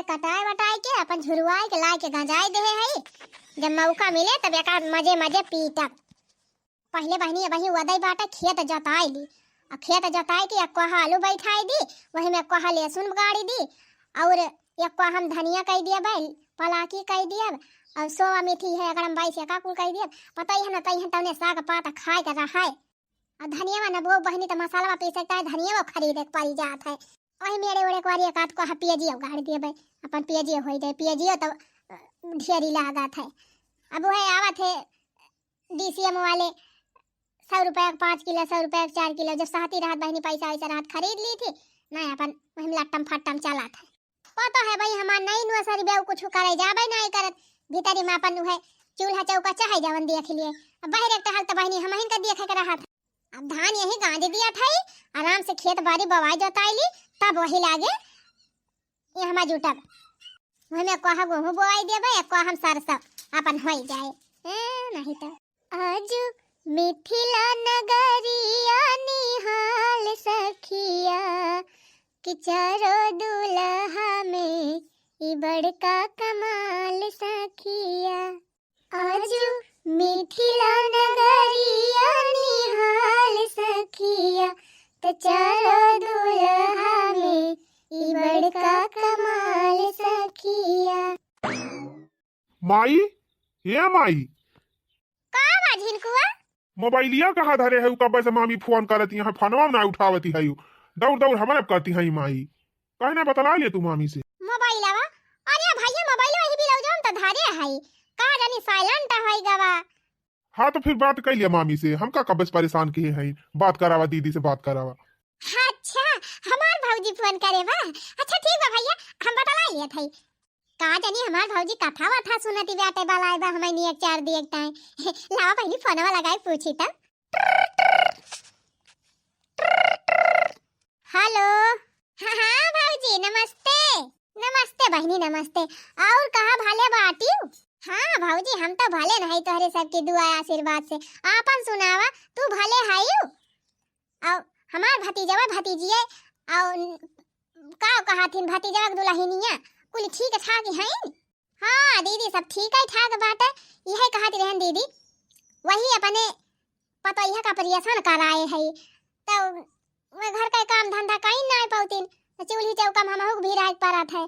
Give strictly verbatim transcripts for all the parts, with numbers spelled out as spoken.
कटाए वटाए के, अपन झुरवाए के, लाए के गंजाए देहे हई। जब मौका मिले, तब एका मजे मजे पीटब। पहिले बहिनी, अबहीं वदई बाटे, खेत जोताई ली। आ खेत जोताई के एक कोहा आलू बैठाई दी, वही में एक कोहा लहसुन गाड़ी दी, और एक कोहा हम धनिया कई दिया भाई, पलाकी कई दिया, और सोवा मेथी है, अगर हम बाई से का कुल कई दिया, पता ही है ना, तई है तौने साग पात खाए के रहाए। आ धनिया ना बो बहिनी, तो मसाला पीसे के ताई धनिया खरीदे के पड़ी जात है। वही मेरे ओड़े एक बारी एक आध कोहा पियजियो गाड़ी दिए भाई, अपन पियजियो होई जाए, पियजियो तो, अ, ढेरी लागत है। अब वह आवत है डीसीएम वाले, सौ रुपया के पाँच किलो, सौ रुपया के चार किलो, जब सहती रहत बहिनी, पैसा वैसा रहत, खरीद ली थी, नहीं अपन वही में लट्टम फट्टम चलत है। पता है भाई, हमार नई नुआ सरी बेउ कुछ करे जाबे नहीं करत, भीतरी में अपन उहे चूल्हा चौका चाहे जवन देख लिए। अब बाहर एक टहल तो बहिनी हम का देखे के रहत। अब धान यही गांज दिया था, आराम से खेत बाड़ी बवाई जोताई ली, तब वही लागे ये हमार जुटब। वही में कोहा गेहूं बोआई देबे, एक कोहा हम सरसों, अपन होई जाए। ए, नहीं तो। आजु मिथिला नगरिया निहाल सखिया, कि चारो दुलहा में ई बड़का कमाल सखिया। आजु मिथिला नगरिया निहाल सखिया, त चारो दुलहा में ई बड़का कमाल सखिया। माई, ए माई। का बा झिनकुआ? मोबाइलिया कहाँ धरे है? कब्बे से मामी फोन करती हैं, फोनवा ना उठावती है। दौड़ दौड़ हमारे करती है माई। काहे ना बतला ले तू मामी से? मोबाइलवा? अरे भैया, मोबाइलवा ही बिलौजम त धरे है। का जानी silent होई गवा। हाँ, तो फिर बात कर लिया मामी से, हम का कब्बे से परेशान किए हैं, बात करावा, दीदी से बात करावा। अच्छा, हमार भौजी फोन करे बा। अच्छा ठीक बा भैया, हम बतला लिया था। का जानी हमार भौजी कथा वथा सुनती बाटे, बलाए बा हमें नियक चार दिए ताए। लावा पहली फोनवा लगाए पूछी तब। हेलो। हाँ, हाँ भौजी, नमस्ते। नमस्ते बहिनी, नमस्ते। और कहा, भले बाटियो? हाँ भौजी, हम तो भले नहीं, तोहरे सबकी दुआ आशीर्वाद से। आपन सुनावा, तू भले हयू? और हमार भतीजवा भतीजिए, और का कहथिन, भतीजवा के दुलहिनिया, कुल ठीक ठाक हैं? हाँ दीदी, सब ठीक है ठाक बाटे। यही कहत रहन दीदी, वही अपने पतोहिया का operation कराए है, तो वह घर का काम धंधा कहीं ना पौतीन, तो चूल्ही चौका में हमहू के भी रह के पड़त है।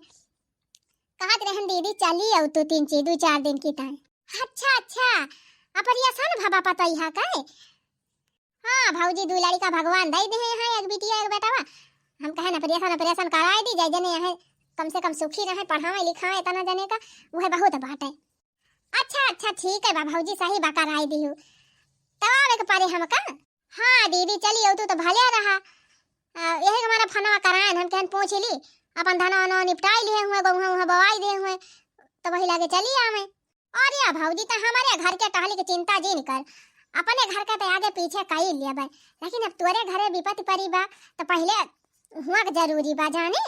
कहत रहन दीदी, चली अउतू तीन ची-, दू चार दिन की ताई। अच्छा, अच्छा, operation भवा पतोहिया का है? हाँ भौजी, दू लड़का भगवान दे दे हैं, एक बिटिया एक बेटावा। हम कहे operation, operation कराए दी, जाए जने यहाँ कम से कम सुखी रहे, पढ़ावे लिखावे इतना जने का, वह बहुत बात है। अच्छा, अच्छा, ठीक है बा भौजी, सही बा, कराए दी हूँ। तब आवे के पड़े हमका? हाँ दीदी, चली अउतू तो भले रहा। आ, यही हमारा फोनवा कराए, हम कहन पूछ ली, अपन धनवा वनवा निपटाई लिए हुए, गहुआ उहाँ बवाई दे हुए, तो वही लागे चली आवे। अरे भौजी, त हमरे घर के टहली के चिंता जिन कर, अपने घर के त आगे पीछे कई लेबे, लेकिन अब तोरे घरे विपत्ति परी बा, त पहिले हुआ के जरूरी बा जाने।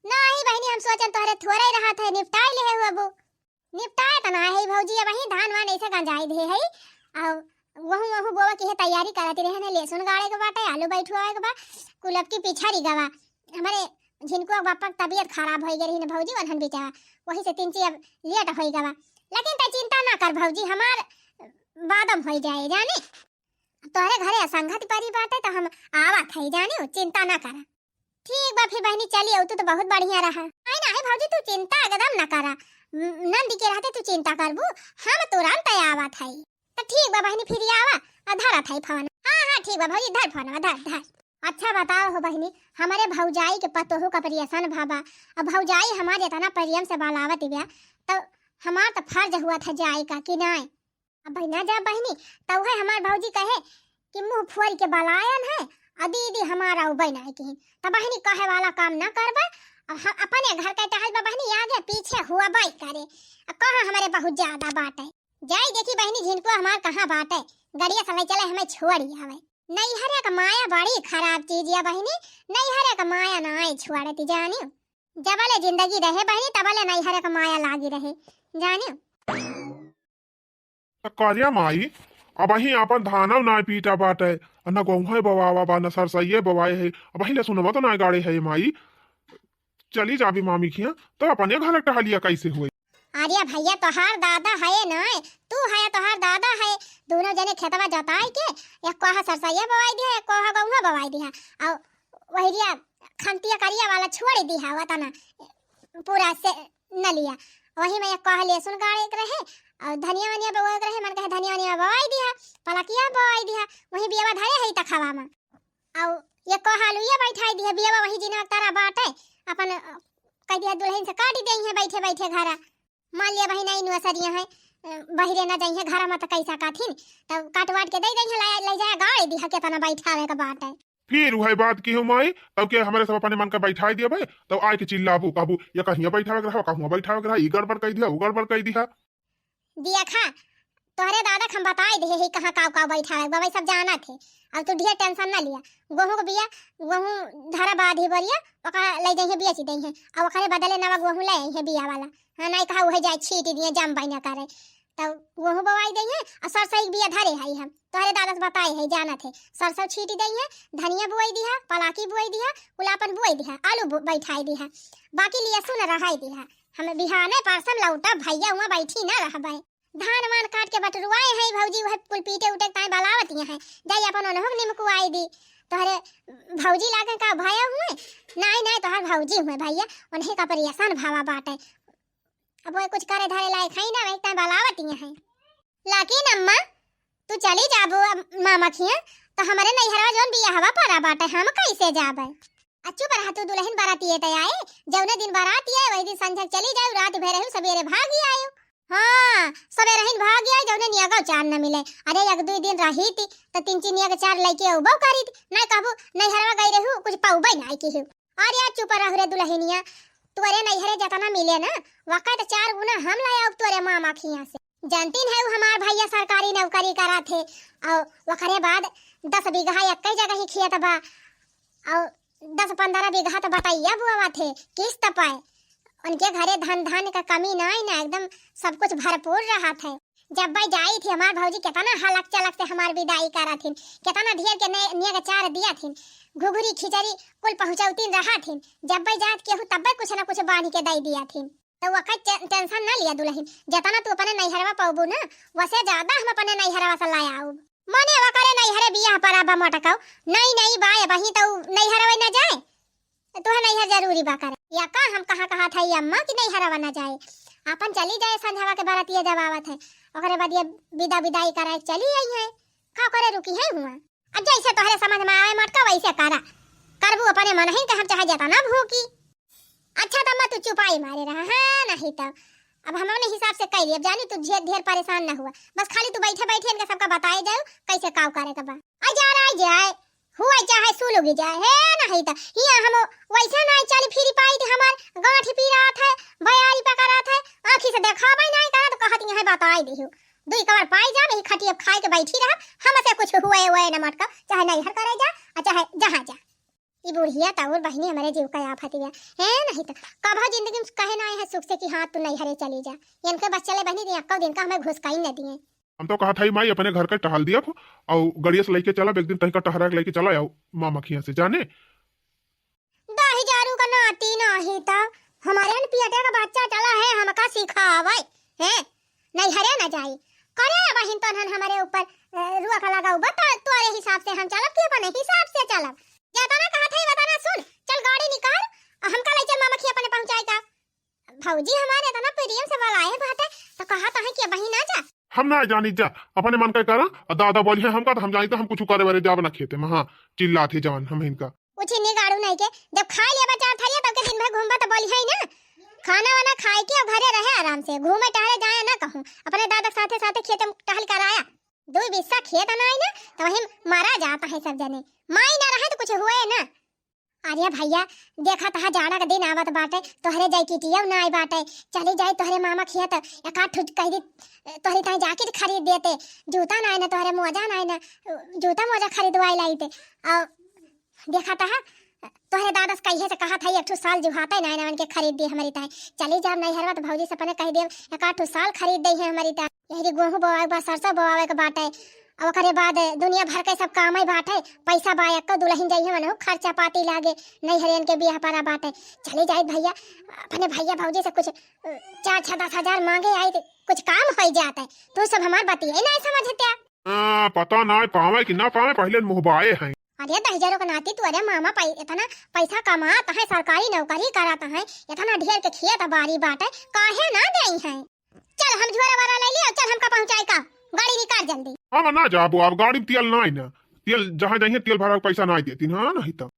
नाही बहिनी, हम सोचन तोहरे थोड़े ही रहत है, निपटाई ले है अबू। निपटाए त ना है भौजी, अबही धान वान ऐसे गंजाई दे है, और वहू वहू बोवा की है तैयारी करत रहे ने, लहसुन गाड़े के बाटे, आलू बैठुआवे के बा, कुल अब की पिछड़ी गवा। हमरे झिनकुआ बापा के तबीयत खराब होई गई रही न भौजी, वनहन बेचारा, वही से तीन ची अब लेट होई गवा। लेकिन तै चिंता ना कर भौजी, हमार बादम होई जाए जाने। तोहरे घरे असंगत परी बाटे त हम आवत है जाने, चिंता ना करा। ठीक बा फिर बहिनी, चली अउतू तो बहुत बढ़िया रहा। आई ना है भौजी, तू चिंता एकदम ना करा। न-, नंद के रहते तू चिंता करबू, हम तुरंत आवत है। तो ठीक बा बहिनी, फिर आवा, आ धरत है फोन। हाँ, हाँ, ठीक बा भौजी, धर फोन, धर, धर। अच्छा बताओ हो बहिनी, हमारे भौजाई के पतोहू का operation भा बा। अब भौजाई हमारे इतना प्रेम से बलावत बिया, तो हमार तो फर्ज हुआ था जाए का कि नाय? अब बहिना जा बहिनी, तो उहे हमार भौजी कहे कि मुंह फोड़ के बलायन है, और दीदी हमारा उ बना है कहीं। तो बहिनी कहे वाला काम ना करबा, अब हम अपने घर के टहल बा बहिनी, आगे पीछे हुआ बाई करे। अब कहाँ हमारे बहुत ज्यादा बात है। जाई देखी बहिनी झिनकुआ हमार कहाँ बाटे, गड़िया से ले चले हमें छोड़ी आवे। नैहरे का माया बड़ी खराब चीज या बहिनी, नैहरे का माया ना आए छोड़ती जानियो। जबले जिंदगी रहे बहिनी तबले नैहरे का माया लागी रहे जानियो। त करिया माई, अबही आपन धानव ना पीटा बाटे, न गहुए बवावा बा, न सरसइये बवाए है, अबही ले सुनवा तो ना गाड़े है माई। चली जाबी मामी खिया, तो अपने घर टहलिया कैसे हुई? अरे भैया, तोहार दादा है ना, तू है, तोहार दादा है, दोनों जने खेतवा जोताई के, एक कोहा सरसैया बोवाई दिहा, एक कोहा गहुआ बोवाई दिहा, और वही रिया खंतिया करिया वाला छोड़ दिहा, वतना पूरा से नलिया, वही में एक कोहा लहसुन गाड़े के रहे, और धनिया वनिया बोवे के रहे, मन कहे धनिया वनिया बोवाई दिहा, पलकिया बोवाई दिहा, वही बियावा धरे है तखवा में। अउ ये कोहा आलूया बैठाई दिहे, बियावा वही जिनवा के तारा बाटे, अपन, अ, कह दिहा दुलहिन से काटी देइहे बैठे बैठे घरा। मान लिया बहिन आई नुआ सरिया है, अ, बहिरे न जइहे घरा में त कैसा काथिन, तब काट वाट के दे देइहे, लै, लै जाए गाड़ दिहा केतना बैठावे के बाटे। फिर उहे बात की हो माई, तब के हमरे सब अपने मन के बैठाई दिया भाई, तब आए के चिल्लाबू, कहबू, "ये कहिया बैठावे के रहा, कहूँ बैठावे के रहा, ई गड़बड़ कह दिहा, ऊ गड़बड़ कह दिहा।" देखा, तोहरे दादा के हम बताई दे ही कहाँ काव काव बैठावे के बा, सब जानत है। अब तू ढेर tension ना लिया। गोहूँ के बिया, गोहूँ धरा बाधी बोरिया, ओका ले जइहे बेच दइहे। अब ओकरे बदले नवा गोहूँ ले अइहे बिया वाला। हाँ, नहीं कहा उहे जाए छीट दिए, जम बैना करे। तब गोहूँ बोवाई दइहे, और सरसों के बिया धरे हई हम। तोहरे दादा से बताई है, जानत है। सरसों छीट दइहे, धनिया बोई दिहा, पलाकी बोई दिहा, कुलापन बोई दिहा, आलू बो-, बैठाई दिहा। बाकी लहसुन रहाई दिहा। हम बिहाने परसम लौटब भैया, हुआं बैठी न रहबै। धान वान काट के बटरुआए हैं भौजी, वह कुल पीटे उटे के ताई बलावतिया हैं। जाई अपन ओनहु के निमकुआई दी। तोहरे भौजी लागे का भया हुए? नाई, नाई, तोहर भौजी हुए भैया, उन्हें का परेशान भावा बाटे। अब वह कुछ करे धरे लायक है ना, वही ताई बलावतिया हैं। लेकिन अम्मा, तू चली जाबू अब मामा खिया, तो हमरे नैहरवा जौन बियाहवा पड़ा बाटे, हम कैसे जाबे? आ चुप रहा तू, दुलहिन बारातिये त आए, जौने दिन बारात आए, वही दिन संझा के चली जाऊ, रात भर रहू, सबेरे भागी आयो। हाँ, सबेरे ही भागी आए, जौने नियगो चार न मिले। अरे, एक दुई दिन रही थी, तो तीन चार नियग चार लइके अउबो करी थी। नहीं कहबू, नैहरवा गई रहू, कुछ पउबे नहीं की हूँ। अरे यार, चुप रह रे दुलहिनिया, तोरे नैहरे जतना मिले ना, वका तो चार गुना हम लाए अब तोरे मामा खिया से। जानतीन है, उ हमार भैया सरकारी नौकरी करा थे, और वकरे बाद दस बीघा एक जगह ही खेत बा, और दस पन्द्रह बीघा तो बटैया बुआवा थे, किस्त पाए। उनके घरे धन धान का कमी नाई ना, एकदम सब कुछ भरपूर रहा थे। जब भाई जाई थी, हमार भौजी कितना हलक चलक से हमार विदाई करा थिन, कितना ढेर के ने-, नेग चार दिया थिन, घुघुरी खिचड़ी कुल पहुँचौतीन रहा थिन। जब भाई जात केहू तब भाई कुछ ना कुछ बांध के दे दिया थिन। तो वका टे-, tension ना लिया दुलहिन, जतना तू अपने नैहरवा पउबू ना, वसे ज्यादा हम अपने नैहरवा से लाया आउब। मने वकरे नैहरे बियाह पड़ा बा मोटकऊ, नहीं, नहीं बाय, वहीं तो नैहरवा न जाए, तोहे नैहर जरूरी बा करे। या का हम कहाँ कहा था ये अम्मा कि नैहरवा न जाए, अपन चली जाए संझवा के बरतिया जब आवत है, ओकरे बाद ये विदा विदाई कराए चली आई है, का करे रुकी है हुआ। अब जैसे तोहरे समझ में आवे मोटका वैसे करा, करबू अपने मन ही के हम चाहे जतना भूकी। अच्छा, तब मैं तू चुपाई मारे रहा, हाँ, नहीं तब। अब हम अपने हिसाब से कह ली, अब जानी तू ढेर, ढेर परेशान ना हुआ, बस खाली तू बैठे, बैठे इनका सबका बताए जाओ कैसे काव करे के बा। आ जा रहा जाए, हुआ चाहे सुलुगी जाए, है नहीं तो हिया हम वैसे नहीं चली फिरी पाई थी, हमार गांठ पी रहा था, बयारी पकड़ा था, आँखी से देखावे नहीं करा तो कहत यहाँ बताई दी हो। दुई कवर पाई जा, यही खटिया खाए के बैठी रहा, हमसे कुछ हुए हुए न मटका, चाहे नैहर करे जा, आ चाहे जहाँ जा। ई बुढ़िया त और बहिनी हमरे जीव का आफत बिया। हैं, नहीं त कभो जिंदगी में कहे ना आए हैं सुख से कि हाँ, तू नैहरे चली जा। इनके बस चले बहिनी, दिन, एक्को दिन का हमें घुस कहीं न दिए। हम तो कहत हई माई, अपने घर के टहल दिया और गड़िया से लेके चलब, एक दिन तनिका टहरा के लेके चला आओ मामा खिया से, जाने। दाही जारू का नाती नहीं त हमारे न पियटे का बच्चा चला है, हमका सिखावे, हैं? नैहरे न जाई। करे बहिन तोहन हमरे ऊपर, अ, रुआ का लगाऊ, बता तोरे हिसाब से हम चलब कि अपने हिसाब से चलब? जतना कहत है वतना सुन, चल गाड़ी निकाल, आ हमका ले चल मामा खिया अपने पहुँचाई का। भौजी हमारे इतना प्रेम से बुलाए बाटे, तो कहत है कि बहिन आ जा। हम ना जानी जा, अपने मन का करा, आ दादा बोली है हमका, तो हम जानी तो हम कुछ करे बरे जाब ना खेते में, हाँ, चिल्लात है जवान हम इनका। उछिन्नी गाड़ू नहीं के, जब खाए लेबा चार थरिया, तब के दिन भर घूमबा तो बोली है ना। खाना वाना खाए के अब घरे रहे आराम से, घूमे टहरे जाए ना कहूँ। अपने दादा के साथे साथे खेत में टहल कर आया। दो बिस्सा खेत ना आई ना, तो वहीं मारा जाता है सब जने। माई ना रहे तो कुछ हुए ना। अरे भैया, देखा तहा जाड़ा के दिन आवत बाटे, तोहरे जैकेटिया ना आई बाटे, चली जाई तोहरे मामा खिया त एक आध ठो कह दी, तोहरे ताई जैकेट खरीद देते, जूता ना आई ना, तोहरे मोजा ना आई ना, जूता मोजा खरीदवाई लाई ते। और देखा तहा, तोहरे दादा से कहिए से कहा था, एक ठो साल जुहाते ना, ना उनके खरीद दिए हमारी ताई। चली जाब नैहरवा तो भौजी से अपने कह देब, एक आध ठो साल खरीद दे है हमारी ताई। यही गोहूँ बोआवे के बा, सरसों बोआवे के बाटे, अब ओकरे बाद दुनिया भर के सब काम ही बाटे, पैसा बा एक्को दुलहिन जइहे मनहु खर्चा पाती लागे, नैहरियन के बियाह परा बाटे। चली जाइत भइया, अपने भइया भौजी से कुछ, अ, चार छह दस हजार मांगे आई त कुछ काम होइ जात है। तू सब हमार बतिये नाहीं समझत्या। हाँ, पता नाहीं पावे कि ना पावे, पहिले मुहबाए हैं। अरे दहिजरो के नाती तू, अरे मामा पै-, इतना पैसा कमात है, सरकारी नौकरी करत है, इतना ढेर के खेत बारी बाटे, काहे ना देई है? चल हम झोरा वारा ले लिया, चल हमका पहुँचाई का, गाड़ी निकाल जल्दी। हम ना जाबो, अब गाड़ी में तेल नाहीं ना, तेल जहाँ जाइए तेल भरा के पैसा नाहीं देती ना, नहीं तो।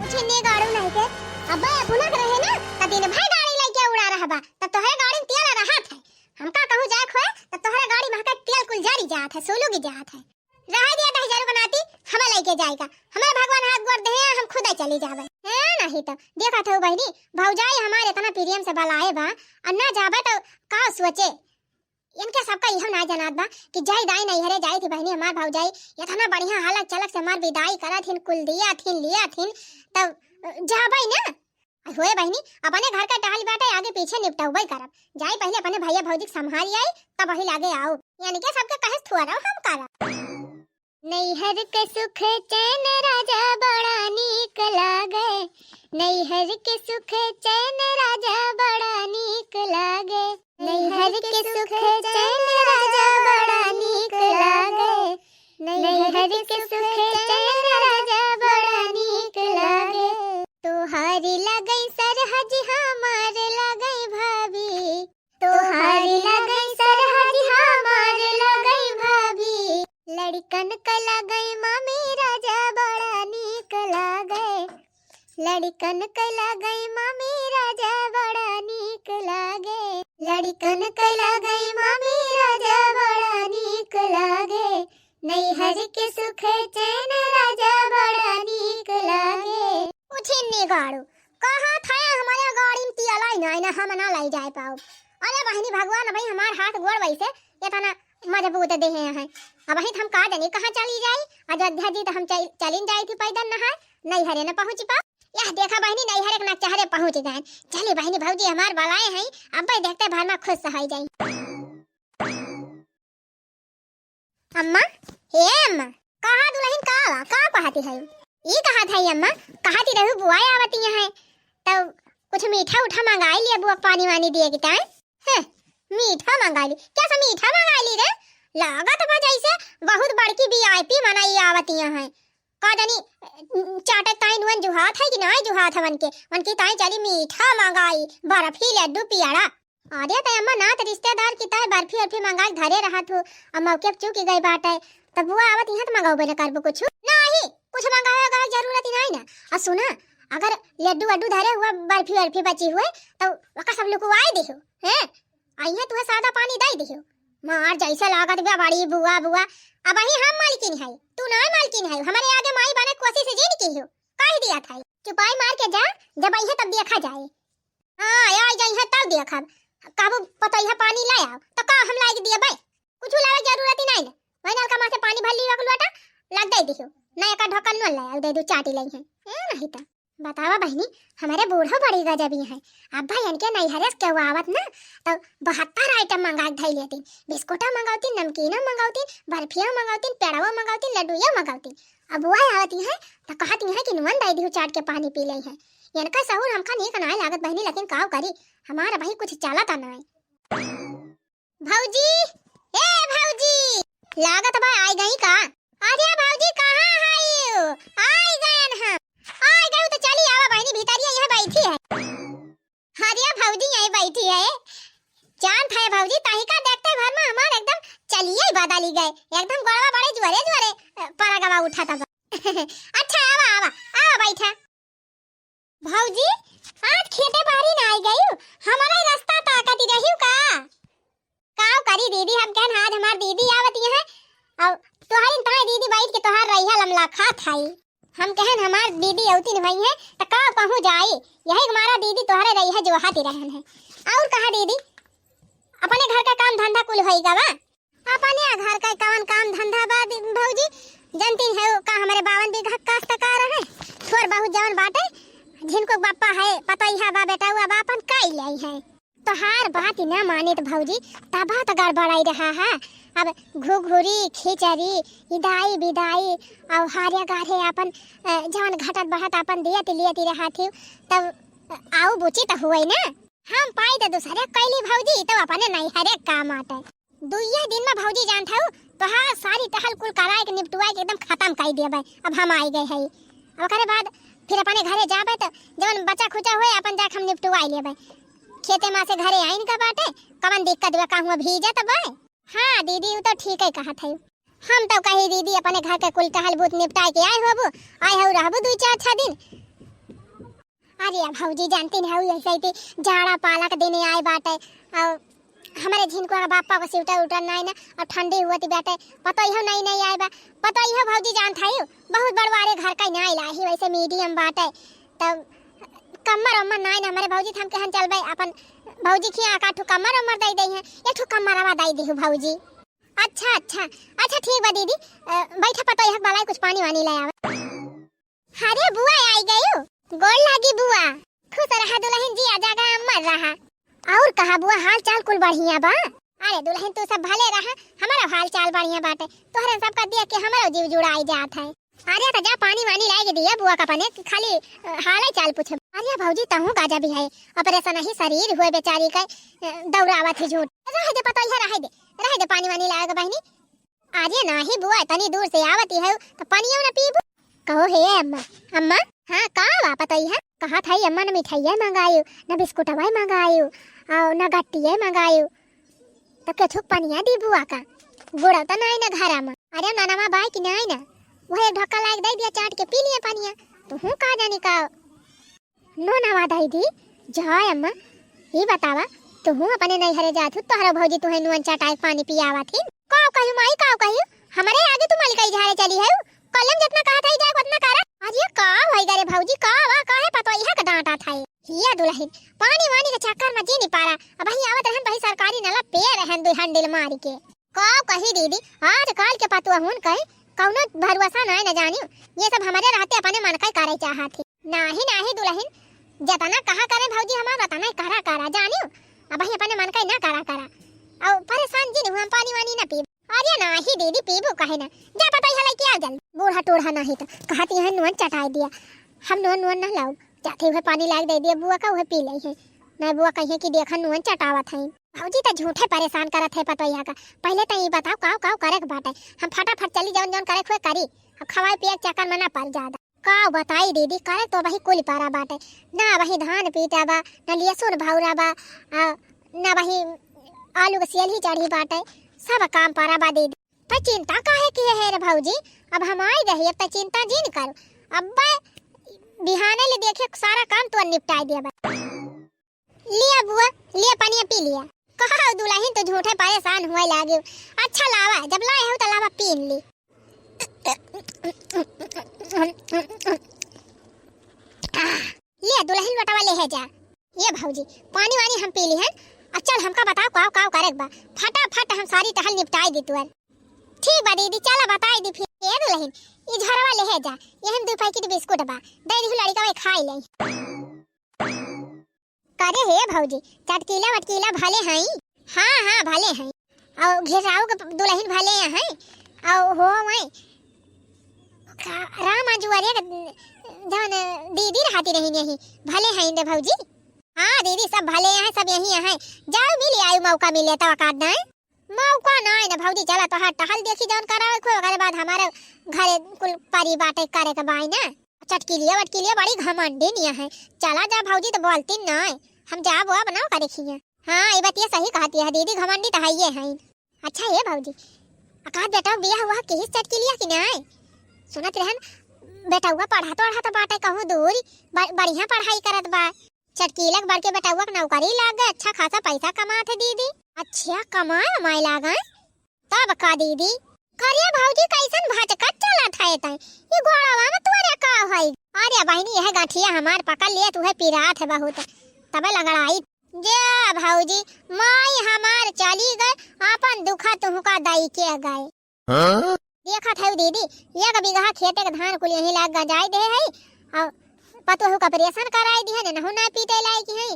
कुछ ने गाड़ू नहीं के, अब्बे अपना रहे ना, त दिन भर गाड़ी लेके उड़ा रहबा, त तोहरे गाड़ी में तेल रहत है। हमका कहूँ जाए खोए, त तोहरे गाड़ी में के तेल कुल जरी जात है, सुलुग जात है। रहे दिया दहिजरो के नाती, हमें लेके जाएगा। हमें भगवान हाथ गोड़ देहे, हम खुदे चली जाबे। हैं, नहीं तो। देखत हो बहिनी, भौजाई हमारे इतना प्रेम से बलाए बा, और ना जाबे तो का सोचे? इनके सबका इहो ना जनात बा कि जाई दाई नैहरे जाई थी बहिनी, हमार भौजाई इतना बढ़िया हालत चलक से हमार विदाई करत हिन, कुल दिया थिन, लिया थिन, तब जाबे ना। होए बहिनी, अपने घर का टहल बाटे, आगे पीछे निपटउबे करब। जाई पहिले अपने भइया भौजी के संभाल आई, तब वही लागे आउब। यानी के सबके कहे थोड़ा हम करब। नैहर के सुख चैन राजा बड़ा नीक लागे, नैहर के सुख चैन राजा बड़ा नीक लागे, नैहर के सुख चैन राजा बड़ा नीक लागे, नैहर के सुख चैन राजा बड़ा नीक लागे। तोहार लागई सरहज हमार लागई भाभी, तोहार लागई सरहज हमार लागई भाभी, लड़कन क लागई मामी राजा बड़ा नीक लागे, लड़कन क लागई मामी राजा बड़ा नीक लागे, लड़कन क लागई मामी राजा बड़ा नीक लागे, नैहर के सुख चैन राजा बड़ा नीक लागे। उछिन्नी गाड़ू, कहा था हमारे गाड़ी में तेल आई ना, ना हम ना ले जाए पाओ। अरे बहिनी भगवान भाई हमार हाथ गोड़ वैसे इतना मजबूत देहे हैं। अब वही हम का जानी कहाँ चली जाई, अयोध्या जी तो हम चल-, चलिन जाई थी पैदल नहाए, नैहरे न पहुँच पाओ। यह देखा बहिनी नैहरे के नकचहरे पहुँच गए। चली बहिनी भौजी हमार बलाए हैं, अब भाई देखते भर में खुश हो जाई। अम्मा, हे अम्मा, कहा दुलहिन का बा? का कहती है? ई कहत है अम्मा, कहती रहू बुआ आवती है, तब कुछ मीठा उठा मंगाई लिया बुआ पानी वानी दिए की ताई। हैं, मीठा मंगाई ली? क्या सा मीठा मंगाई ली रे? लागत बा जैसे बहुत बड़की वीआईपी मनई आवती है। का जानी, चाटक ताई नुअन जुहात है कि नाई जुहात है वनके, वनकी ताई चली मीठा मंगाई, बर्फी, लड्डू, पियाड़ा। अरे त अम्मा, नात रिश्तेदार की ताई बर्फी उर्फी मंगाई धरे रहत हो, अब मौके पे चूकी गई बात है, तब बुआ आवत यहाँ त मंगाओ न करबो कुछ। नहीं, कुछ मंगावे का जरूरत ही नहीं ना। और सुना, अगर लड्डू वड्डू धरे हुआ, बर्फी वर्फी बची हुए, तो वका सब लुकुवाई दिहो, हैं? अइहे तुहे सादा पानी दई दिहो। मार जैसे लागत बा बड़ी बुआ, बुआ। अब ही हम मालकिन है, तू ना मालकिन है, हमारे आगे माई बने कोशिश जिन की हो, कह दिया था। चुपाई मार के जा, जब अइहे तब देखा जाए। हाँ, आई जाइहे तब देखब। कहबू पतोहिया पानी ले आओ, तो का हम लाइके दिए बे? कुछ लावे जरूरत ही नहीं ना। वही नलका में से पानी भर लियो एक लोटा, लग दे दियो। नया का ढक्कन न ले आओ, दे दू चाटी लई है। ए नहीं तो। बतावा बहिनी, हमारे बूढ़ो बड़ी गजबी है। अब भाई इनके नैहरे से केहू आवत ना, तो बहत्तर आइटम मंगा के धई लेती। बिस्कुटा मंगावती, नमकीनो मंगावती, बर्फियो मंगावती, पेड़वो मंगावती, लड्डूयो मंगावती। अब वो आवती है, तो कहती है कि नुअन दे दियो चाट के पानी पी ले है। इनका सहूर हमका नीक नाय लागत बहिनी, लेकिन काव करी, हमार अबही कुछ चलत नाय। भौजी, ए भौजी, लागत बा आई गई का? अरे भौजी, कहाँ हइउ? आई गयन हम। आई गयू तो चली आवा बहिनी, भीतरिया यहाँ बैठी है। अरे भौजी, यहीं बैठी है। जानत है भौजी, तही का देखते भर में हमार एकदम चलिए ही बदली गए, एकदम गोड़वा बड़े जोरे जोरे, अ, परगवा उठा था। अच्छा, आवा, आवा, आवा, बैठा। भौजी, आज खेते बारी ना आई गयू, हमारा ही रास्ता ताकत ही रहियो का? काव करी दीदी, हम कहन आज हमार दीदी आवत ही है, और तोहरी ताई दीदी बैठ के तोहार रहिया लमला खात हई। हम कहन हमार दीदी अवती नहीं है, त का कहूँ जाई, यही हमारा दीदी तोहरे रहिया जो हाथी रहन है। और कहा दीदी, अपने घर का काम धंधा कुल होई गवा? अपने घर का कवन काम धंधा बा दी-, भौजी, जनती है का हमारे बावन बीघा काश्तकार है, थोर बहुत जवन बाटे, जिनको बापा है, पतोहिया बा, बेटा हुआ बा, अपन काई लाई है। तोहार बात ही ना मानित भौजी, तब तो गड़बड़ाई रहा है। अब घुघुरी, खिचड़ी, इदाई बिदाई, और हारे गारे अपन, अ, जवन घटत बढ़त अपन दियत लियत रहा थी, तब, अ, आऊ बुची तो हुए ना। हम पाई तो दूसरे कैली भौजी, तो अपने नैहरे काम आटे। दुइये दिन में भौजी जानत हऊ, तोहार सारी टहल कुल कराए के निपटुआए के एकदम खत्म कर देबे। अब हम आई गए हई, अब ओकरे बाद फिर अपने घरे जाबे तो जवन बचा खुचा होए अपन जाके हम निपटुआई लेबे। खेते मा से घरे आइन का बाटे, कवन दिक्कत बा, कहूँ भीजत बा। हाँ दीदी, उ तो ठीक है कहत है। हम तो कही दीदी अपने घर के कुल टहल बूत निपटाए के आए होबू, आए हो रहबू दुई चार छह दिन। अरे भौजी जानती नहीं हऊ, ऐसे ही जाड़ा पाला के दिन आए बाटे, और हमारे झिनकुआ के बापा को स्वेटर उटर नहीं ना, और ठंडी हुआ थी बाटे, पतोहियो नहीं नहीं आए बा। पतोहियो भौजी जानत है, बहुत बड़वारे घर का नहीं लाई, वैसे मीडियम बाटे, तब कम्मर उम्मर नहीं ना हमारे भौजी, तो हम कहन चलबे अपन भौजी खिया का ठू कम्मर उम्मर दे दे हैं, एक ठू कम्मरवा दे दे भौजी। अच्छा अच्छा अच्छा, ठीक बा दीदी, अ, बैठा पतोहिया के बलाई कुछ पानी वानी ले आवे। अरे बुआ आई गयू, गोड़ लागी बुआ। खुश रहा दुलहिन, जिया जागा अमर रहा। और कहा बुआ, हाल चाल कुल बढ़िया बा? अरे दुलहिन तू सब भले रहा, हमारा हाल चाल बढ़िया बाटे। तोहरे सबका देख के हमारो जीव जुड़ाई जात है। अरे तो जा पानी वानी लाए के दिया बुआ का पने, खाली, अ, हाल चाल पूछे। अरे भौजी तहूँ का जा भी है, ऑपरेशन ही शरीर हुए बेचारी के, अ, दौड़ावत ही झूठ। रह दे पतोहिया, रह दे, रह दे पानी वानी लाए के बहिनी। अरे नाही बुआ, तनी दूर से आवती है, तो पनियो न पीबू। कहो हे अम्मा। अम्मा? हाँ, का बा पतोहिया? कहत है अम्मा, न मिठाइया मंगायू, न बिस्कुटवा मंगायू, और न गट्टिया मंगायू, तो केथुक पनिया दी बुआ का? गुड़ा तो नहीं न घरा में। अरे ननवा बाई कि नहीं न, वह एक ढक्का लाग दे दिया चाट के पी लिए पनिया। तू हूँ का जानी का? नोनवा दई दी। जय अम्मा, ई बतावा, तुहू अपने नैहरे जात हू, तोहरो भौजी तुहे नोन चटाई पानी पियावत ही। काव कहियो माई, काव कहियो? हमरे आगे तू मलिकाई झारे चली है, कलम जितना कहत है जाए उतना करा। अरे का होई गरे भौजी, का वा, काहे पतोहिया के डांटा था? हिया दुलहिन, पानी वानी के चक्कर में जी नहीं पारा। अब ही आवत रहन, वही सरकारी नला पे रहन दो हैंडल मार के। का कही दीदी, आजकल के पतुआ हुन कहे कौनो भरोसा नाय न जानियो। ये सब हमारे रहते अपने मन का ही करे चाहत ही। नाही, नाही दुलहिन, जतना कहा करे भौजी हमार, वतना ही करा, करा जानियो। अब ही अपने मन का ही ना करा, करा। और परेशान जिन हुआ, हम पानी वानी ना पीब। अरे नाही दीदी, पीबू कहे ना। जा पतोहिया लेके आओ जल्दी। बूढ़ा टूढ़ा नाही तो कहती है नोन चटाई दिया। हम नोन, नोन ना लाओ। जाते हुए पानी लाग दे दिया बुआ का, वह पी ले है। ना बुआ कहिए कि देखा नोन चटावत है। भौजी त झूठे परेशान करत है पतोहिया का। पहले त ई बताओ काव काव करे के बाटे। हम फटाफट चली जौन जौन करे के हुए करी। अब खवाए पिए के चक्कर में ना पड़ जादा। काव बताई दीदी, करे तो वही कुल पारा बाटे। ना वही धान पीटा बा, ना लहसुन भौरा बा, आ, ना वही आलू के सियल ही चढ़ी बाटे। सब काम पारा बा दीदी। त चिंता काहे किए है रे भौजी? अब हम आई गई, अब त चिंता जिन करो। अब बिहाने ले देखे सारा काम तो निपटाई दिया बा। लिया बुआ, लिया पनिया पी लिया। कहा दुलहिन तो झूठे परेशान हुए लागे। अच्छा लावा, जब लाए हो तो लावा पीन ली। लिया दुलहिन लोटवा ले है जा। ये भौजी, पानी वानी हम पी ली हन। अब चल हमका बताओ काव काव करे के बा। फटाफट हम सारी टहल निपटाई दी तुअर। ठीक बा दीदी, चला बताई दी फिर। ए दुलहिन, ई झोरवा ले है जा। ये हम दो पैकेट बिस्कुट बा, दे दी लड़का वे खाई ले। करे हे भौजी, चटकीला वटकीला भले हई? हाँ, हाँ, भले हई। और घेराऊ के दुलहिन भले हई? और हो वही का-, राम अजुआरे के जौन दीदी रहती रही यही, भले हई रे भौजी? हाँ दीदी, सब भले हैं, सब यही हैं। जाओ मिल आयु, मौका मिले तो औकात नहीं। मौका नाय न भौजी, चला तोहार टहल देखी जौन करावे को, ओकरे बाद हमारे घरे कुल परी बाटे करे के बाई ना। चटकीलिया वटकीलिया बड़ी घमंडी निया है। चला जा भौजी तो बोलती नाय, हम जाब अब ना करे खिया। हाँ, ये बतिया सही कहती है दीदी, घमंडी तो है ये है। अच्छा ये भौजी, अकात बेटा बिया हुआ किहिस चटकीलिया कि नाय? सुनत रहन बेटउआ पढ़त ओढ़त बाटे कहूँ दूर, ब-, बढ़िया पढ़ाई करत बा। चटकीलक बड़के बेटउआ के नौकरी लाग गए, अच्छा खासा पैसा कमात है दीदी। अच्छा कमाए उमाए लागे? तब का दीदी? करे भौजी कैसन भचकत चलत है तै? ई गोड़वा में तोरे का है? अरे बहिनी यह गठिया हमार पकड़ लिए तुहे पिरात है बहुत। तबे लंगड़ाई। जे भौजी, माई हमार चली गए, आपन दुखा तुहका दई के गए। हाँ? देखत हऊ दीदी, एक बीघा खेते के धान कुल यहीं लाग गंजाई दे है, और पतोहू का ऑपरेशन कराई दी है, नहू ना पीटे लायक है।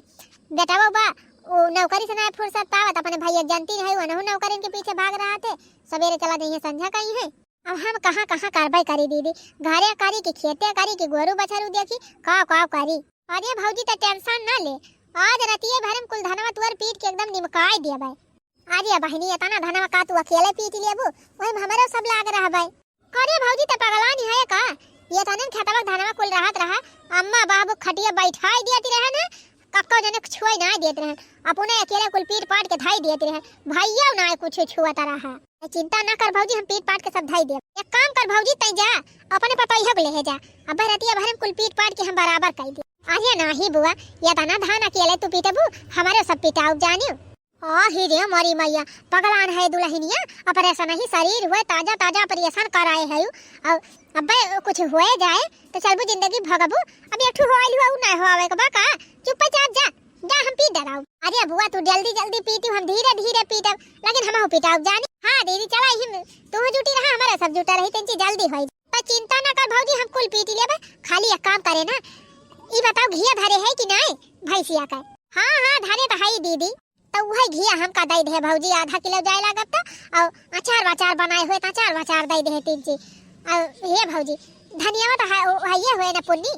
बेटवा बा, उ नौकरी से नाहीं फुर्सत पावत, अपने भइया के जानती रहे, उनहु नौकरिन के पीछे भाग रहत है, सबेरे चला जइहैं संझा कइहैं। अब हम कहाँ कहाँ करबै करी दीदी, घरे करी कि खेते करी कि गोरू बछरू देखी, का का करी। अरे भौजी त tension न ले, आज रतिये भर में कुल धनवा तुअर पीट के एकदम निमकाइ देबै। अरे बहिनी, एतना धनवा का तू अकेले पीट लेबू? ओही में हमरो सब लाग रहबै। करे भौजी, त पगलानी है का? एतने में खेतवा के धनवा कुल रहत रहा, अम्मा बाबू खटिया बैठाइ देती रहे ना, कक्को जने छुए नाहीं देत रहे, अपने अकेले कुल पीट पाट के धइ देत रहे, भइया नाहीं कुछ छुअत रहा। ए, चिंता न कर भौजी, हम पीट पाट के सब धइ देब। एक काम कर भौजी, तैं जा, अपने पतोहिया के लेहे जा, अब रतिया भर में कुल पीट पाट के हम बराबर कइ देब। अरे नाहीं बुआ, एतना धान अकेले तू पीटबू, हमरे सब पिटाउब जानियो। आही रे मोरी मैया, पगलान है दुलहिनिया, operation ही शरीर हुए, ताजा ताजा operation कराए है। और अबे कुछ हुए जाए त चलबू जिंदगी भगबू। अब एक ठू होइल हुआ, उ नाहीं होवे के बा का? चुप्पे चाप जा, जा हम पीट डराउब। अरे बुआ तू जल्दी जल्दी पीटू, हम धीरे धीरे पीटब, लेकिन हमहू पिटाउब जानी। हाँ दीदी चला, इही में तू जुटी रहा, हमरे सब जुटा रही, तेंची जल्दी होई। पर चिंता न कर भौजी, हम कुल पीट लेबे, खाली एक काम करे ना, ई बताओ घिया धरे है कि नाहीं भैंसिया का? हाँ हाँ धरे त है दीदी। त उहै घिया हमका दइ दे भौजी, आधा किलो जाए लागत त, और अचार वचार बनाए हुए त अचार वचार दइ दे तीन चीज। और हे भौजी, धनिया त है, ओ, है ये हुए ना पुन्नी,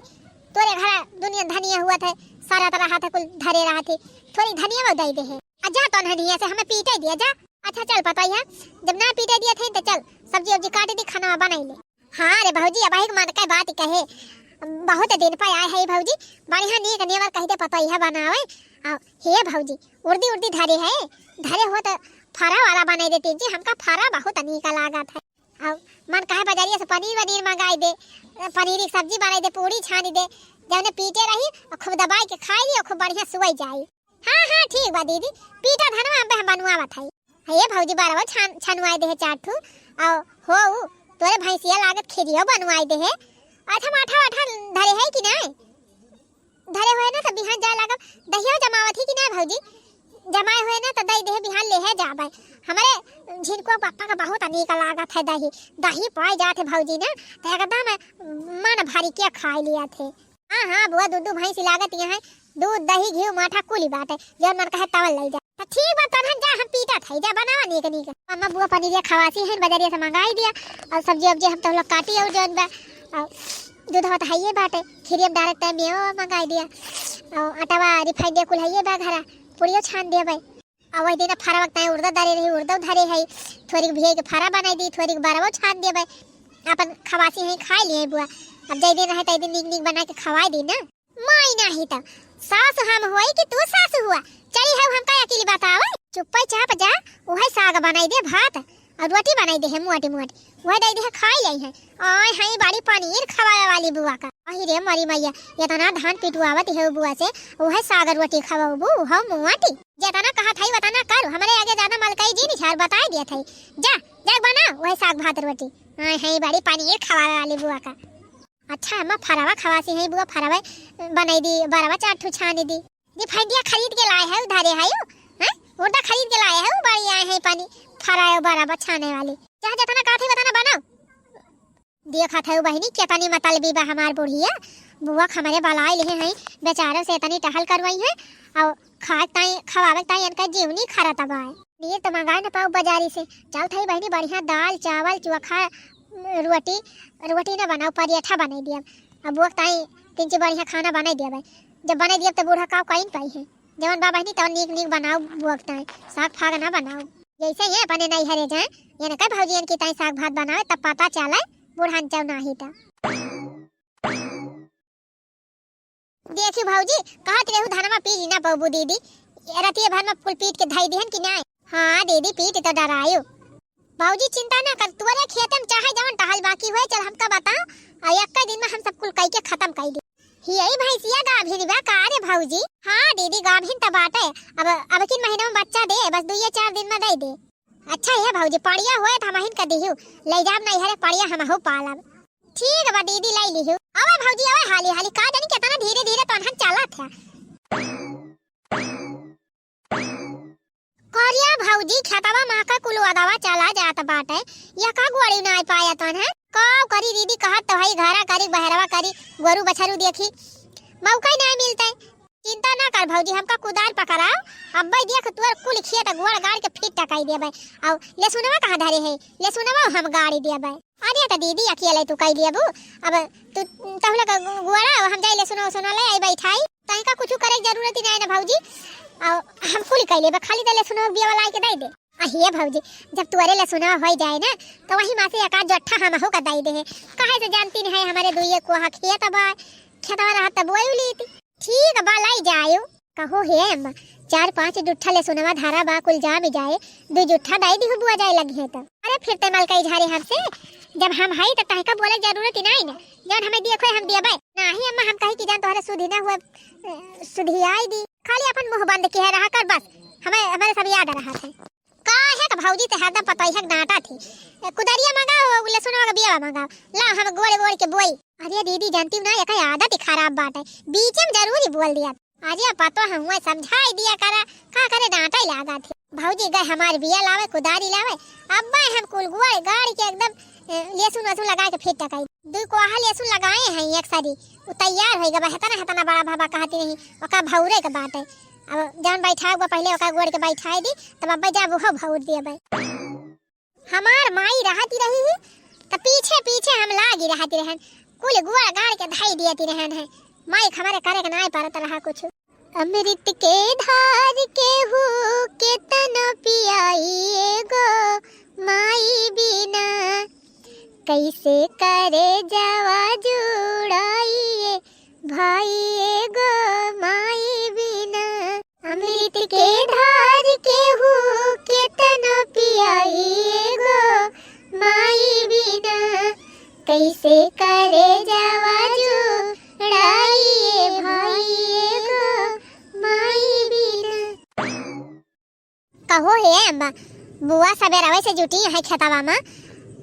तोरे घर दुनिया धनिया हुआ था, सारा तरह हाथ कुल धरे रहा थे, थोड़ी धनिया दइ दे। आ जा तो धनिया से हमें पीटे दिया जा। अच्छा चल पतोहिया, जब ना पीटे दिया थे त चल सब्जी उब्जी काट दी, खाना बनाई ले। हाँ रे भौजी, अबहिक मन के बात कहे, बहुत दिन पे आए है भौजी, बढ़िया नीक नेवर कहि दे पतोहिया बनावे। आ, हे भौजी, उर्दी उर्दी धरे है, धरे हो त फरा वाला बनाई देती जी, हमका फरा बहुत नीक लागत है। आ, मन कहे बजरिया से पनीर वनीर मंगाई दे, पनीर की सब्जी बनाई दे, पूड़ी छानी दे, जौने पीटे रही और खूब दबाई के खाई ली और खूब बढ़िया सुई जाई। हाँ, हाँ, ठीक बा दीदी, पीटा धनवा हम, हम बनवावत हई। हे भौजी, बरवा छन-, छनुआई देहे चार ठू, और हो उ, तोरे भैंसिया लागत खिरियो बनवाई देहे। अच्छा, माठा वाठा धरे है कि नाहीं? धरे हुए ना त बिहान जाए लागब, दहियो जमावत ही कि नाहीं भौजी? जमाए हुए ना त दइ देहे, बिहान लेहे जाबे। हमरे झिनकुआ पापा का बहुत नीक लागत है दही, दही पाए जात है भौजी ना, त एकदम मन भरी के खाए लिया थे। हाँ, हाँ, बुआ, दूध, दूध भैंसी लागत यहाँ है, दूध, दही, घी, माठा कुली बाटे, जौन मन कहे तवन लई जा। त ठीक बा, तनहन जा, हम पीटत हई, जा बनावा नीक नीक। अम्मा बुआ पनीरिया खवासी है, बजरिया से मंगाई दिया, और सब्जी उब्जी हम तो लोग काटी और जौन बा, और दूध होत हइये बाटे, खीरी अब direct time में वो मंगाई दिया, और आटावा refined कुल हइये बा घरा, पूड़ियो छान दिया भाई। आ वही दिन फरवा के ताई उड़दा धरे रही, उड़दा धरे है, थोड़ी भिगई के फरा बनाई दी, थोड़ी बरवो छान देबे, अपन खवासी है खाए लिए बुआ। अब जय दिन रहे तय दिन नीक नीक बना के खवाए दी ना। माई नाही त सास हम होई कि तू सास हुआ, चली है हमका अकेली बतावे। चुप्पे चाप जा, उहे साग बनाई दे भात, और रोटी बनाई दे है मोटी मोटी, वह दे दे है खाई ली है। आय है बड़ी पनीर खवावे वाली बुआ का। अही रे मरी मैया, इतना धान पिटवावत है बुआ से, उहे साग रोटी खवाबू, उहो मोटी। जितना कहत हई उतना करू, हमरे आगे ज्यादा मलकाई जी नहीं छार बताई दिया था। जा, जा बना उहे साग भात रोटी। आय है बड़ी पनीर खवावे वाली बुआ का। अच्छा अम्मा फरवा खवासी है बुआ, फरवा बनाई दी, बरवा चार ठू छानी दी। रिफाइंडिया खरीद के लाए है, उधारे है उ, हैं? उर्दा खरीद के लाए है, उ बड़ी आए है पानी, फराए बराबर छाने वाली। चाहे जितना कहत है, उतना बनाओ। देखत है बहिनी, केतनी मतलबी बा हमार बुढ़िया। बुआ हमरे बलाए लिहे हैं, बेचारो से इतनी टहल करवाई है, और खाए ताई, खवावे ताई इनका जीवनी खरत बा। नीर तो मंगाए न पाऊ बाजारी से, चलत है बहिनी बढ़िया दाल, चावल, चोखा, रोटी, रोटी न बनाओ, पराठा बनाई दिया। अब बुआ ताई तीन चीज बढ़िया खाना बनाई दिया भाई। जब बनाई दिया तो बूढ़ा काव काइन पाई है। जवन बा बहिनी तवन नीक नीक बनाओ बुआ ताई, साग फाग ना बनाओ। जैसे ये अपने नैहरे जाए, ये न कह भौजियन की ताई साग भात बनावे, तब पता चले बूढ़ा चौ नाही त। देखी भौजी, कहत रहू धनमा पीट ना पौबू दीदी, रतिये भर में कुल पीट के धई दिहन कि नाय? हाँ दीदी, पीट तो डरायो। भौजी चिंता ना कर, तोरे खेते में चाहे जवन टहल बाकी होए, चल हमका बताओ, और एक दिन में हम सब कुल कई के खत्म कई दे। ही यही भैंसिया गाभिन बा का रे भौजी? हाँ दीदी, गाभिन त बाटे, अब, अब किन महीना में बच्चा दे, बस दुइये चार दिन में दे दे। अच्छा हे भौजी, पड़िया होए त हमहिन का दिहू, ले जाब नैहरे पड़िया हमहू पालब। ठीक बा दीदी, ले लिहू। अबे भौजी, अबे हाली हाली, का जानी केतना धीरे धीरे तोनहन चलत है। करिया भौजी, खेतवा मा का कुल अदवा चला जात बाटे, या का गोड़ी नाय पाया तोनहन? का करी दीदी, कहत तो हई घरा करी, बहरवा करी, गोरू बछरू देखी, मौका ही नाय मिलते। चिंता ना कर भौजी, हमका कुदार पकड़ाओ, अब्बे देख तोर कुल खेत गोड़ गाड़ के फिट टकाई देबे। अउ लेसुनवा कहाँ धरे है, लेसुनवा हम गाड़ी देबे। अरे त दीदी अकेले तू कई लेबू, अब तू तहुला का गोड़ा, हम जाई लेसुनवा उसुनवा ले आई बैठाई, तनिका कुछ करे के जरूरत ही नहीं ना भौजी। अउ हम कुल कई लेबे, खाली त लेसुनवा बिया वाला आई के दे दे। अहिए भौजी, जब तोरे लेसुनवा होई जाए ना, त वही मा से एक आध जोट्ठा हमहू का दई देहे। काहे से जानती नहीं है, हमरे दुइये कोहा खेत बा, खेतवा रहत त बोई लेती। ठीक बा, लाई जायो। कहो हे अम्मा, चार पाँच जुट्ठा लेसुनवा धरा बा, कुल जाम जाए, दुई जुट्ठा दई दिहु बुआ जाए लगी है त। अरे फिर ते मलकई झारे हमसे, जब हम हई त तहका बोले जरूरत ही नहीं ना, जौन हमें दिए खोए हम दिए बाय। नाही अम्मा, हम कही कि जान तोहरे सुधी ना हुआ, अ, सुधी आई दी, खाली अपन मुंह बंद किहे रहा कर बस, हमें, हमारे सब याद रहा थे। काहे क भौजी ते हरदम पतोहिया के डांटा थी। ए, कुदरिया मंगाओ, लेसुनवा के बियावा मंगाओ। ला, हम गोड़ गोड़ के बोई। अरे दीदी, जानती हूँ ना, एकर आदत ही खराब बाटे। बीचे में जरूर ही बोल दिया। अरे पतो हम हुआ समझाई दिया करा, का करे डांटा ही लागा थे। भौजी गए हमार बिया लावे, कुदारी लावे। अब हम कुल गोड़ गाड़ के एकदम, ए, लेसुन वेसुन लगा के फिर टकाई। दुई कोहा लेसुन लगाए हैं एक सारी। उ तैयार होई गवा, हेतना, हेतना बड़ा भाबा कहती नहीं, ओका भौरे के बाटे। अब जौन बैठाए बा पहिले ओका गोड़ के बैठाए दी, तब अब्बे जब उहो भौर दिए बे। हमार माई रहती रही ही, त पीछे पीछे हम लागी रहती रहन, कुल गोड़ गाड़ के धई दियती रहन है। माई के हमरे करे के नाय परत रहा कुछ। अमृत के धार केहू केतनो पियाई एगो माई बिना, कैसे करे जवा जुड़ाई ए भाई एगो माई बिना। अमृत के धार केहू केतनो पियाई एगो माई बिना, कैसे करे जवा जुड़ाई ए भाई एगो माई बिना। कहो हे अम्मा, बुआ सबेरवे से जुटी है खेतवा मा,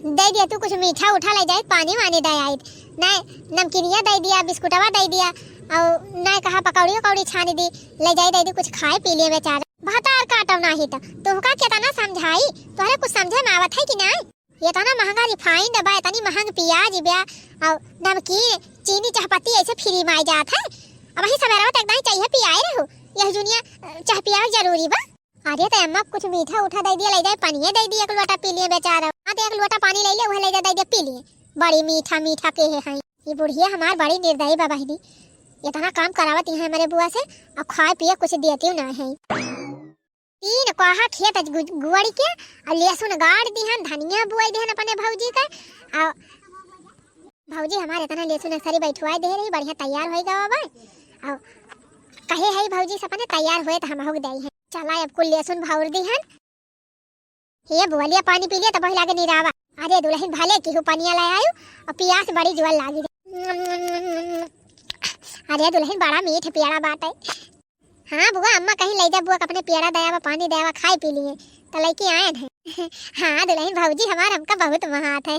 दे दिया तू कुछ मीठा उठा ले जाए, पानी वानी दे आई, नहीं नमकीनिया दे दिया, बिस्कुटवा दे दिया, और नहीं कहा पकौड़ी उकौड़ी छानी दी, ले जाए दे दी, कुछ खाए पी लिए बेचारा। भतार काटो नाही त तुहका केतना समझाई, तोहरे कुछ समझे में आवत है कि नहीं? एतना महंगा refined बा, एतनी महंग पियाज बा, और नमकीन, चीनी, चाहपत्ती ऐसे free में आई जात है। अब वही सबेरवा तक नहीं चाहिए पियाए रहू, यह जुनिया, अ, चाह पियावे जरूरी बा। अरे त अम्मा कुछ मीठा उठा दे दिया, ले जाए पानिये दे दिया, एक लोटा पी लिए बेचारा। हाँ त एक लोटा पानी ले ले, वह ले जा दे दिया पी लिए। बड़ी मीठा मीठा के है, हैं। ये बुढ़िया हमार बड़ी निर्दयी बा बहिनी, एतना काम करावत है हमरे बुआ से, और खाए पिए कुछ देती ना है। तीन कोहा खेत गु-, गुआड़ी के, और लहसुन गाड़ दिहन, धनिया बुआई दिहन अपने भौजी के, और भौजी हमार एतना लहसुन सरी बैठवाई दे रही, बढ़िया तैयार होई गवा बा। और कहे है भौजी से अपने तैयार होए त हमहू के दई है। चला अब कुल लहसुन भौर दिहन। हे बुआ, लिया पानी पी लिया, तब वही लागे निरावा। अरे दुलहिन, भले केहू पनिया ले आयु और पियास बड़ी जोर लागी। अरे दुलहिन, बड़ा मीठ पियड़ा बाटे। हाँ बुआ, अम्मा कहीं ले जा बुआ, अपने पियड़ा दयावा, पानी दयावा, खाए पी लिए, तो लेके आए हैं। हाँ दुलहिन, भौजी हमार हमका बहुत महात है।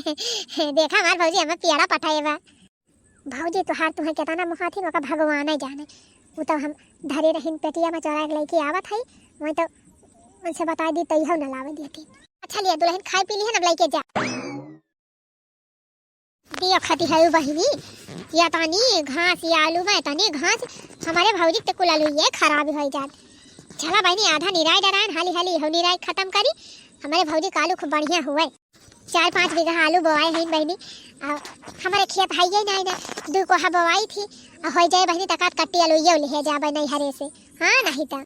देखा हमार भौजी हमें पियड़ा पठाए बा। भौजी तोहार तुहे केतना मोहाथिन, ओका भगवाने जाने। उ तो हम धरे रहिन पेटिया में चोरा के लेके आवत हई, वहीं तो उनसे बताई दी, तैयो न लावे देती। अच्छा लिया दुलहिन, खाए पी लिहन, अब लेके जा। दिया खाती है बहिनी, या तनी घास, या आलू में तनी घास, हमारे भौजी के कुल आलू ये खराब हो जात। चला बहिनी, आधा निराई डरायन, हाली हाली हो निराई खत्म करी, हमारे भौजी के आलू खूब बढ़िया हुए। चार पाँच बीघा आलू बोआए हईन बहिनी, आ, हमरे खेत हइये नाई ना, दुई कोहा बोआई थी, आ, होइ जाए बहिनी, तकात कट्टी आलू ये लिहे जाबे नैहरे से। हाँ, नहीं त।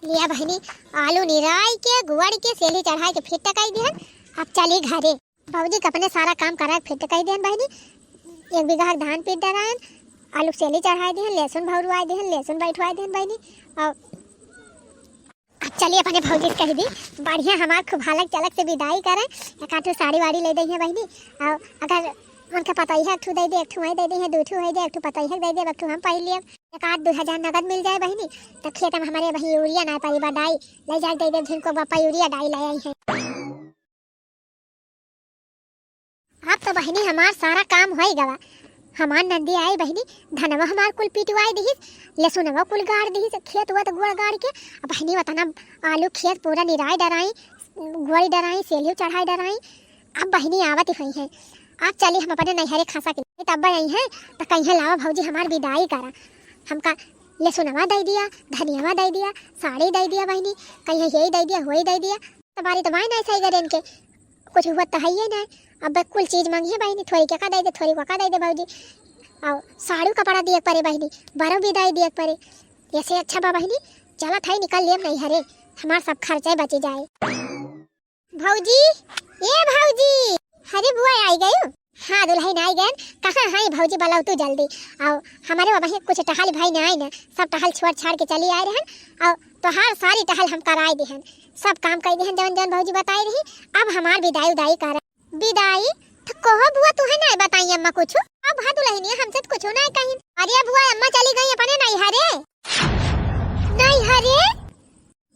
लिया बहिनी, आलू निराई के, गुआड़ के, सेली चढ़ाई के फिट टकाई दिहन, अब चली घरे। भौजी के अपने सारा काम करा के फिट टकाई दिहन बहिनी, एक बीघा धान पीट डरायन, आलू सेली चढ़ाई दिहन, लहसुन भौरुआई दिहन, लहसुन बैठवाई दिहन बहिनी, और अब चलिए अपने भौजी से कह दी, बढ़िया हमार खूब हलक चलक से विदाई करें, एक आध ठो साड़ी वाड़ी ले दइहे बहिनी। और अगर उनके पतोहिया एक ठो दे दे, एक ठो वहीं दे दे, दो ठो है दे, एक ठो पतोहिया दे दे, एक ठो हम पहन लिए, एक आध दो हजार नगद मिल जाए बहिनी। तो खेत में हमारे वही यूरिया ना पाई बा डाई, ले जाके दे दे, जिनको बापा यूरिया डाई ले आई है। अब तो बहिनी हमार सारा काम होई गवा। हमार नंदी आई बहिनी, धनवा हमार कुल पिटवाई दिहिस, लहसुनवा कुल गाड़ दिहिस, खेत वत गोड़ गाड़ के। अब बहिनी वतना आलू खेत पूरा निराई डराई, गोड़ी डराई, सेलियो चढ़ाई डराई। अब बहिनी आवत ही होई है। अब चली हम अपने नैहरे खसा के लिए, तब आई है तो कहीं लावा भौजी हमार विदाई करा, हमका लहसुनवा दइ दिया, धनियावा दइ दिया, साड़ी दइ दिया बहिनी, कहीं यही दइ दिया, वही दइ दिया। तबारी तो बाई नाहीं सही करे इनके, कुछ हुआ तो है ही नाहीं। अब कुल चीज मंगी है बहिनी, थोड़ी का दइ दे, थोड़ी का दइ दे भौजी। और साड़ू कपड़ा दिए परे बहिनी, बरो बिदाई दिए परे। ऐसे अच्छा बा बहिनी, चलत है निकल लेब नैहरे, हमार सब खर्चा बची जाए। भौजी, ए भौजी, अरे बुआ आई गयू? हाँ दुलहिन आई गयन। कहाँ है भौजी, बलाओ तू जल्दी। आओ, हमरे वहाँ कुछ टहल भाई ना आए ना, सब टहल छोड़ छाड़ के चली आए रहन। आओ, तोहार सारी टहल हम कराए दिहन, सब काम कर दिहन जवन जवन भौजी बताए रही। अब हमार बिदाई उदाई कर। बिदाई? तो कहो बुआ, तू है ना बताई अम्मा कुछ? अब हाँ दुलहिनिया, हमसे तो कुछ ना कहीं। अरे बुआ, अम्मा चली गई अपने नैहरे। नैहरे?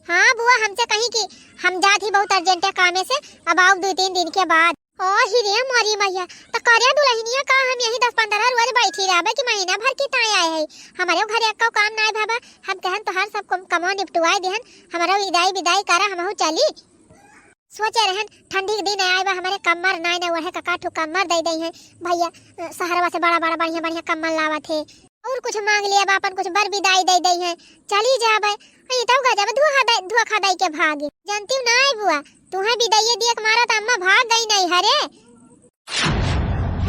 हाँ बुआ, हमसे कहीं कि हम जात ही बहुत अर्जेंटे कामे से, अब आओ दो तीन दिन के बाद। ओ ही रे मोरी मैया, तो करे दुलहिनिया का हम यही दस पन्द्रह रोज बैठी रहबे कि महीना भर की ताई आए है? हमरे घरे एक्को काम नाय भाबा, हम कहन तोहार सब कम-, कमवा निपटुआई देहन, हमरो विदाई विदाई करा, हमहू चली। सोचे रहन ठंडी के दिन आए बा, हमरे कम्मर नाय न ओढ़े, कका ठू कम्मर दे दे हैं भैया, अ, शहरवा से बड़ा बड़ा बढ़िया बढ़िया कम्मर लावत है। और कुछ मांग लिया बा, अपन कुछ बर बिदाई दे दे हैं, चली जाबे। अई तब गजब धोखा दे, धोखा दे के भागी। जानती हूँ ना बुआ, तुम्हें बिदाई दिए के मारा तो अम्मा भाग गई नैहरे।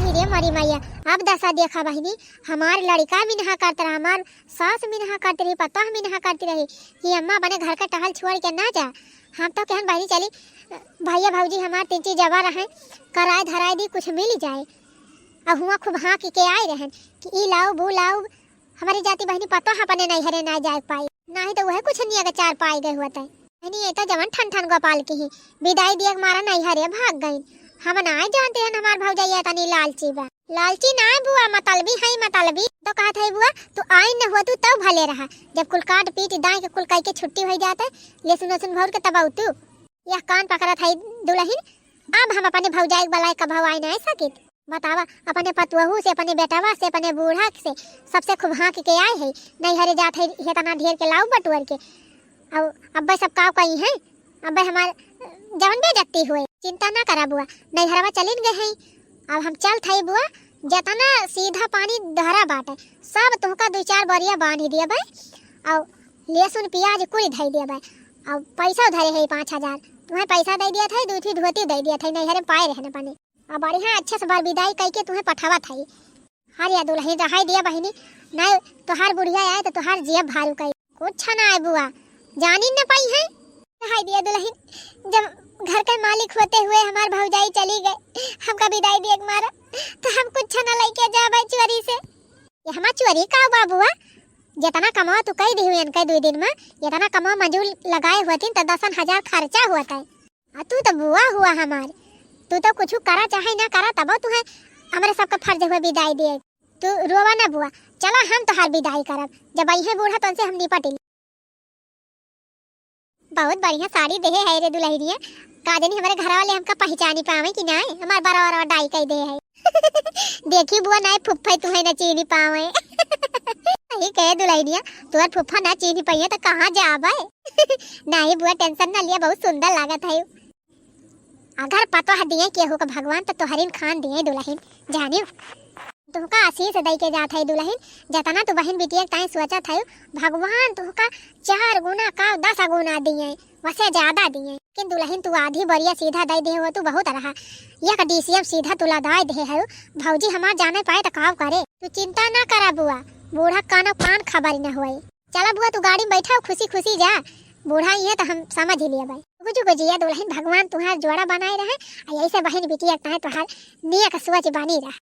अरे मरी मैया, अब दशा देखा बहिनी, हमार लड़का मिनहा करत रहा, हमार सास मिनहा करती रही, पतोह मिनहा करती रही कि अम्मा अपने घर के टहल छोड़ के ना जा। हम तो कहन बहिनी चली, भैया भौजी हमार तीन चीज जबर रहे, कराए धराए दी, कुछ मिल जाए। अब हुआ खूब हाँक के आए रहन कि ई लाओ, वो लाओ। हमारी जाति बहिनी पतोह अपने नैहरे ना जाए पाई, नाही तो वह कुछ निया के चार पाए गए हुआ तय। बहिनी, ये तो जवन ठन ठन गोपाल की ही, बिदाई दिए के मारा नैहरे भाग गई। हम ना जानते हैं हमार भौजाई इतनी लालची बा। लालची ना बुआ, मतलबी है मतलबी। तो कहत है बुआ, तू आई न हुआ तू तब भले रहा, जब कुल काट पीट दाई के कुल कई के छुट्टी हो जाते, लेसुन लेसुन भौर के तब आऊ तू। यह कान पकड़त है दुलहिन, अब हम अपने भौजाई के बलाए कभौ आए ना सकित। बतावा, अपने पतुअहू से, अपने बेटवा से, अपने बूढ़ा से, सबसे खूब हाँक के आए है। नैहरे जात है, हेतना ढेर के लाऊ बटुअर के। अब अब्बे सब काव कही हैं, अब्बे हमार जवन बेइज्जती हुए। चिंता ना करा बुआ, नैहरवा चलिन गए हैं। अब हम चलत है बुआ, जतना सीधा पानी धरा बाटे, सब तुहका दू चार बोरिया बांधी दिया बे, और लहसुन प्याज कुल धई दिया बे, और पैसा धरे है पाँच हजार, तुम्हें पैसा दे दिया था, दू ठो धोती दे दिया था, नैहरे पाए रहने पानी। अब बढ़िया अच्छे से बर बिदाई कई के तुम्हें पठावत है। हर या दुलहिन, रहाई दिया बहिनी, नहीं तोहार बुढ़िया आए तो तोहार जियब भारू कई। कुछ ना आए बुआ, जानी न पाई है। रहाई दिया दुलहिन, जब घर के मालिक होते हुए हमार भौजाई चली गए, हमका बिदाई दिए के मारा, तो हम कुछ ना लेके जाबे चोरी से। ये हमार चोरी का बा बुआ? जितना कमावा तू कई दी हुई इनके दो दिन में, इतना कमावा मजूर लगाए होती तो दसन हजार खर्चा होता है। आ तू तो बुआ हुआ हमार, तू तो कुछ करा चाहे ना करा, तबो तू है हमरे सबका फर्ज हुआ बिदाई दिए। तू रोवा ना बुआ, चला हम तोहार बिदाई करब, जब अइहे बूढ़ा तो उनसे हम निपट ली। बहुत बढ़िया साड़ी देहे है रे दुलहिनिया, का जानी हमरे घर वाले हमका पहचानी पावे कि नाय, हमार बड़ा बड़ा डाई कई दे है। देखी बुआ, नाय फुफ्फे तुम्हें न चीनी पावे। सही कहे दुलहिनिया, तोर फुफ्फा ना चीनी पाइए तो कहाँ जाबे? नहीं बुआ, tension ना लिया, बहुत सुंदर लागत है। अगर पतोह दिए केहू का भगवान तो तोहरिन खान दिए दुलहिन, जानियो। तुहका आशीष दई के जात है दुलहिन, जतना तू बहिन बिटिया के ताई सोचत है, भगवान तुहका चार गुना का दस गुना दिए, वसे ज्यादा दिए। लेकिन दुलहिन तू आधी बोरिया सीधा दई दे हो, तू बहुत रहा। एक DCM सीधा तू लदाई दे है, भौजी हमार जाने पाए तो काव करे। तू चिंता ना करा बुआ, बूढ़ा कानो कान खबर न होए। चला बुआ, तू गाड़ी में बैठा, खुशी खुशी जा, बूढ़ा ही है तो हम समझ ही लिया भाई। गुजु गुजिया दुलहिन, भगवान तुहार जोड़ा बनाए रहे, आ यही से बहिन बिटिया ताए तुहार नेक सोच बनी रहा।